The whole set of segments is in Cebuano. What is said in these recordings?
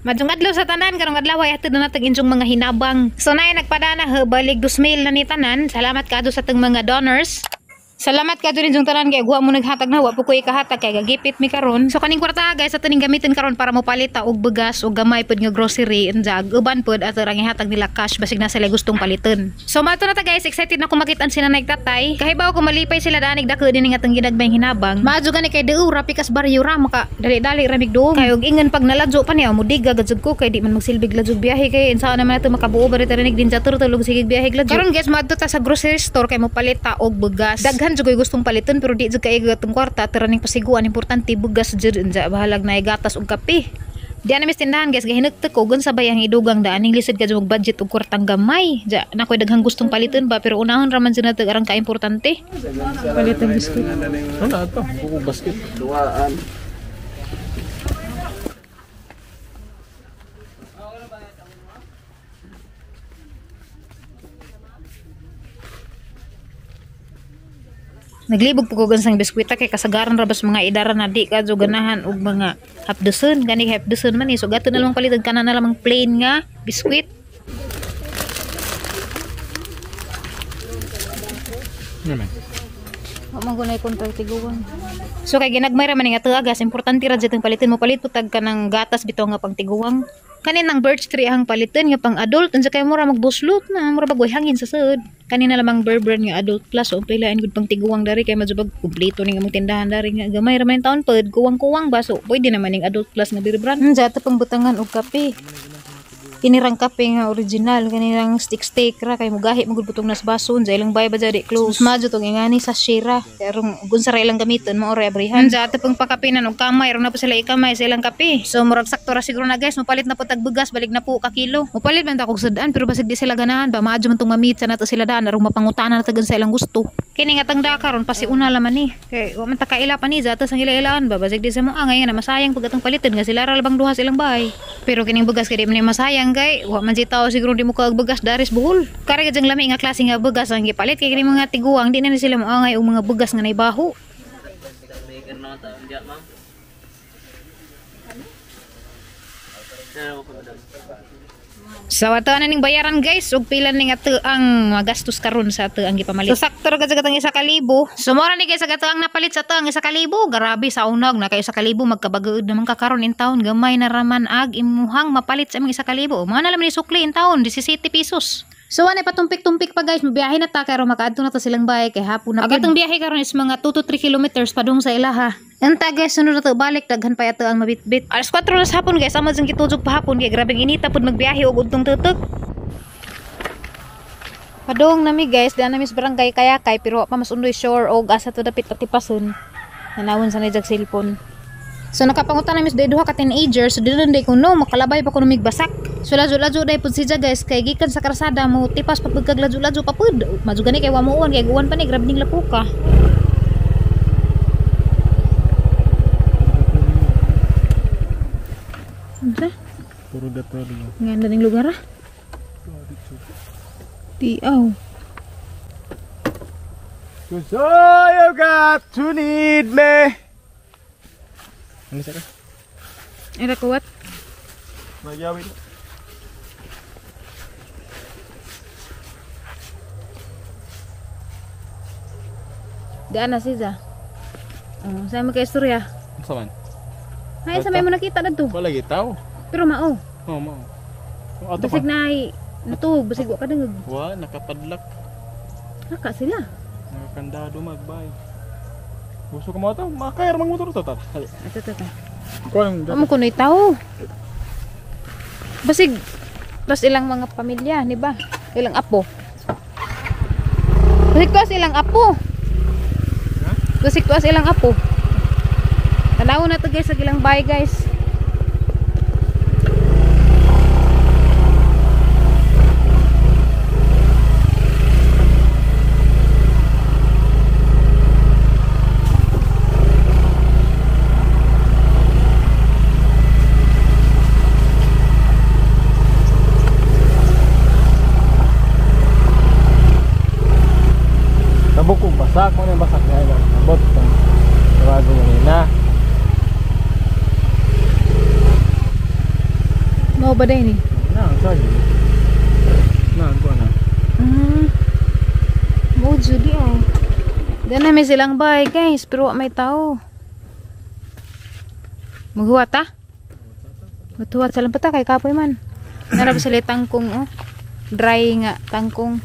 Maayong adlaw sa tanan, karong adlaw ay hatod na natag inyong mga hinabang. So nay nagpadana balig 2,000 na ni tanan. Salamat kaadto sa atong mga donors. Salamat ka dun inyong tanan kay guwa mo naghatag na wa po ko ikahatag kay gagipit mi karon. So kaning kwarta guys ato ning gamitin karon para mopalit ta og bugas og gamay pud nga grocery unja uban pud ato rang ihatag nila cash basig na sila gustong paliton. So mato na ta guys, excited na ko makit-an sila nagtatay. Kahibaw ko malipay sila danig dako din nga atong ginagmayng hinabang. Maadyo gani kay duo ra pikas baryo ra maka dali-dali ra mig duong. Kay og ingon pag naladyo pa niya mudiga gajud ko kay di man magsilbig ladyog biyahe kay insa naman nato makabuo ba rinig din jatur tulog sige biyahe ladyo. Karon guys maadto ta sa grocery store kay mopalit ta og bugas. Daghan jud koy gustong paliton pero di jud kay gatong kwarta tara ning pasiguan importante bugas jud unja bahalag na gatas og kape. Di ana mis tindahan guys gahinugtog ko gun sabay ang idugang daan ning lisod ka jud budget og kwartang gamay. Ja na koy daghang gustong paliton ba pero unahon ra man jud nato arang ka importante. Palitan biscuit. Ano ato? Buko basket. Duaan. Naglibog po ko gansang biskwita kay kasagaran ra bas mga idara na di ka jud ganahan og mga half dozen gani half dozen man eh. So gato na lang palitan kana na lamang plain nga biskwit. Naman. Wa man gunay kontra tiguang. So kay ginagmay ra man nga tuagas importante ra jud ang palitan mo palit putag ka ng gatas bitaw nga pang tiguang. Kaninang birch tree ang palitan nga pang adult unsa kay mura magbuslot na mura bagoy hangin sa sud. Kanina lamang Burbrand nga adult plus so pilain gud pang tiguang dari kay medyo bag kumpleto ning among tindahan dari nga gamay ra man taon pod kuwang-kuwang ba so pwede naman ning adult plus nga beer brand. Unsa ato pang butangan og kape. Kinirang kape nga original kanirang stick steak ra kay mugahi magud butong nas baso unsa ilang bay ba jadi close. Madyo tong ingani sa shira pero gun sa ra ilang gamiton mao ra abrihan. Unsa ato pang pakapinan og kamay ron na po sila ikamay sa ilang kape. So murag sakto ra siguro na guys mopalit na po tag bugas balik na po ka kilo. Mopalit man ta kog sudan pero basig di sila ganahan ba maadyo man tong mamit sa nato sila daan arong mapangutana na tagan sa ilang gusto. Kini nga tangda karon pasiuna laman ni. Kay wa man ta kaila pa ni zato sang ila-ilaan ba basig di sa mo angay nga na masayang pag atong paliton nga sila ra labang duha sa ilang bahay. Pero kining bugas kay di man ni masayang kay wa man si tao siguro di mo kaag bugas daris buhol. Kare gid lami nga klase nga bugas ang gipalit kay kini mga tiguang di na ni sila moangay og mga bugas nga naibaho. So ato na ning bayaran guys ug pila ning ato ang magastos karon sa ato ang gipamalit. So sakto ra gud sa katong 1,000. So mora ni guys sa ato ang napalit sa ato ang 1,000. Grabe sa unag na kay 1,000 magkabagood naman ka karon in town gamay na raman ag imuhang mapalit sa imong 1,000. Mga na laman ni sukli in town 17 pesos. So ano patumpik-tumpik pa guys, mabiyahe na ta kay makaadto na ta silang bahay kay hapon na. Ang atong biyahe karon is mga 2 to 3 kilometers padung sa ilaha. Enta guys, sunod na to balik daghan pa ato ang mabitbit. Alas 4 na sa hapon guys, amo jung gitujog pa hapon kay grabeng inita pud magbiyahe og udtong tutok. Padung nami guys, daan nami sa barangay Kayakay pero wa pa mas undoy shore og asa to dapit atipason. Nanawon sa nijag cellphone. So nakapangutan nami sa duha ka teenagers, so didon day ko no makalabay pa ko numig basak. So ladyo-ladyo day pud siya guys kay gikan sa karsada mo tipas pa pud kag ladyo-ladyo pa pud. Madyo gani kay wa mo uwan kay guwan pa ni grabe ning lapuka. Unsa? Purgatorio. Nga ning lugar ah? Tiaw. Cause all you got to need me. Ano siya ka? Era kuwat. Magyawin. Daan na siya. Oh, saan mo kay istorya? Sa man? Ay, sa may mo nakita na to. Wala gitaw. Pero mao. Oh, mao. Ato basig pa. na ay natug, basig wa ka dangog. Wa nakapadlak. Naka sila. Nakakandado magbay. Gusto ko mo ato, makayar mang motor to ta. Ato to ta. Kuan. Amo kunoy tao. Basig tas ilang mga pamilya, ni ba? Ilang apo. Basig tuas ilang apo. Basig tuas ilang apo. Tanaw na to guys sa ilang bahay guys. Tabok ko basak, mo na basak na ilang abot. Tawagan mo na. Mao ba day ni? Na, sorry. Na, ko na. Mo jud ay. Dana may silang bahay guys, pero wa may tao. Maghuwat ta? Maghuwat sa lampata kay kapoy man. Nara ba sila tangkong oh. Dry nga tangkong.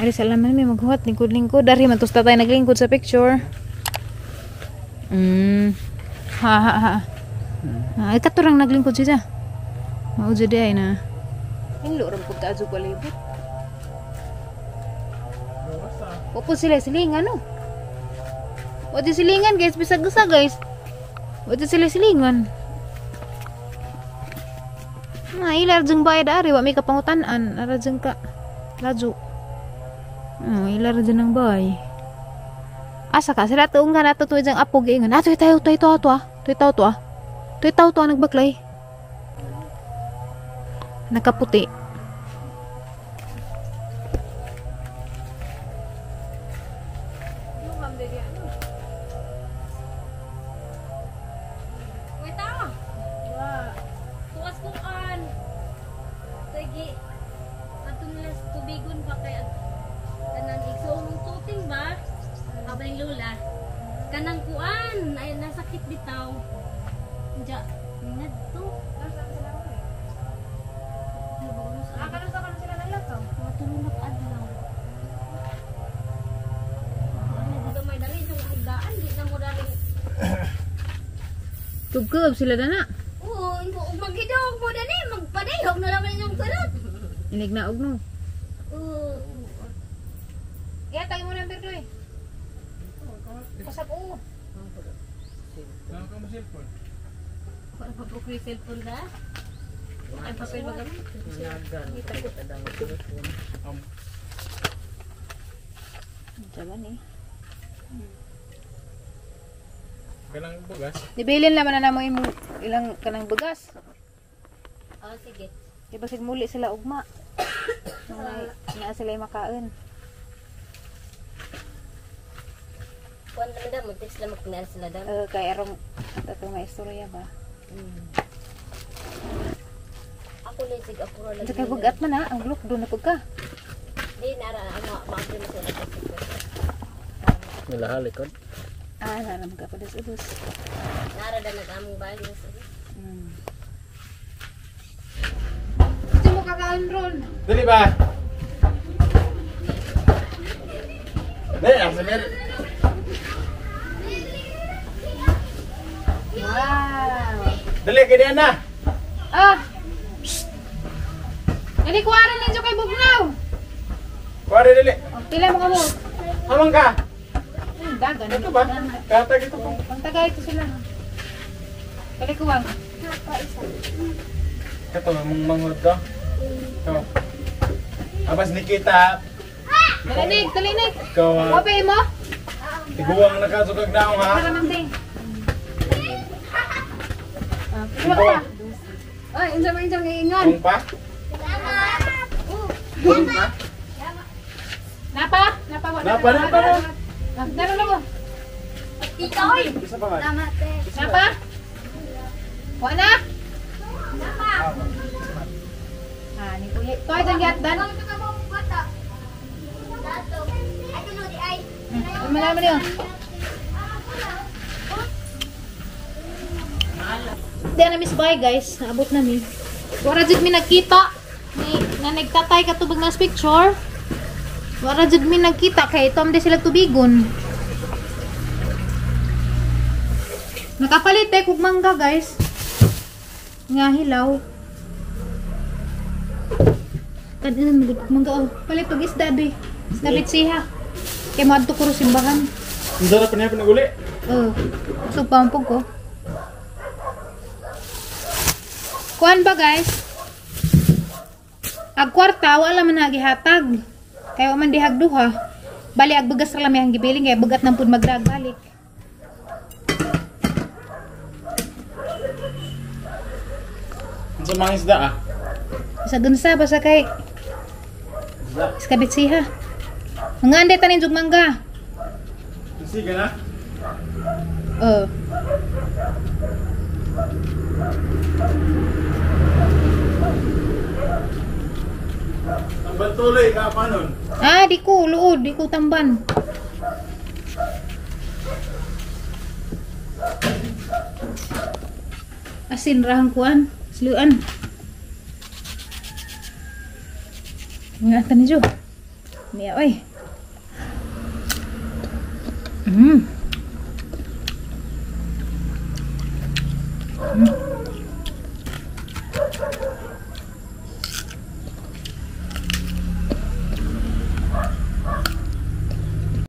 Ari sa laman may maghuwat lingkod-lingkod. Dari man tusta tayo naglingkod sa picture. Ha ha ha. Ay katurang naglingkod siya. Mao jud ay na. Hinlo ra pud kaadto palibot. Wa po sila silingan no. Wa di silingan guys, bisag usa guys. Wa di sila silingan. Na ila jeng bayad ari wa may kapangutan-an, ara jeng ka ladyo. Oh, ila ra jeng ang bay. Asa ka sila tuong nga nato tuwi jeng apo giingon. Ah, tuwi tayo, tuwi tawo to ah. Tuwi tawo to ah. Tuwi tawo to ah, nagbaklay. Nakaputi. Wait ah. Tuwas kuan. Sige. Ato nila sa tubigon pa kay kanang igsoong tuting ba? Abang lula. Kanang kuan ay nasakit bitaw. Diya, ngadto. Sila nalakaw. Mga tulong na kaadlaw. Ano di ba may dali yung higdaan di na mo daling. Tugkob sila dana. Oo, ug maghidog mo dani magpadayog na naman inyong sunod. Inignaog no. Oo. Ya, tagi mo number doy. Pasap oo. Saan ka mo cellphone? Para pa po ko yung cellphone da. Ay papel ba kami? Jalan eh. Kailangan bugas. Nibilin naman na namo imo ilang kanang bugas. Oh, sige. Di ba muli sila ugma. Naa sila makaon. Kuan naman da, mag-text lang magpinaan sila da. Kay arong ato nga istorya ba. Ako lang sig ako ra Unsa kay bugat man ha, ang look do na pud ka. Di nara ang ma-agree mo sila. Nilahalikod. Ah, naram ka pa des ubos. Nara da nag-among bahay sa. Gusto mo kakaon ron? Dali ba? Dali, asa mer. Wow. Dali kay Diana. Ah. Dali kuwaran ninyo kay Bugnaw. Kuwari dali. Oh, pila mo kamo. Amang ka. Dagan. Ito ba? Katag ito po. Pangtagay ito sila. Dali kuwang. Ito, mong manghod to. Ito. Abas Nikita. Dalinig, dalinig. Ikaw, Wapay mo? tiguang nakasugag naong ha. Para mang ding. Ah, pila ka pa. Ay, unsa man inyong giingon? Kung pa? Kung pa? Napa? Napa wa. Napa, napa, napa. Dalo na mo. Ikaw oy. Isa pa man. Napa? Wa na? Ah, ni uli. Toy dyan gatdan. Ano man yun? Di na miss bye guys, naabot na mi. Wala jud mi nagkita ni na nagtatay katubag na picture. Wala jud mi nagkita kay itom di sila tubigon. Nakapalit eh kug mangga guys. Nga hilaw. Tadin mo gud mangga oh. Palit og isda doy. Isda siha. Kay moadto ko ro simbahan. Ang sarap niya pinaguli. Oh, so pampog ko. Kuan ba guys? Ag kwarta wala man nagihatag. Kay wa man dihag duha. Bali ag bugas ra lang ang gibiling kay bugat nang pud magdag balik. Unsa mga isda ah? Sa gunsa basta kay Isda. iskabit siha. Mga anday tanin jug mangga. Sige na. Oh. Tuloy ka pa nun. Ah, di ko luod, di ko tamban. Asin rahang kuan, sluan. Nga ta ni Jo. Niya oy.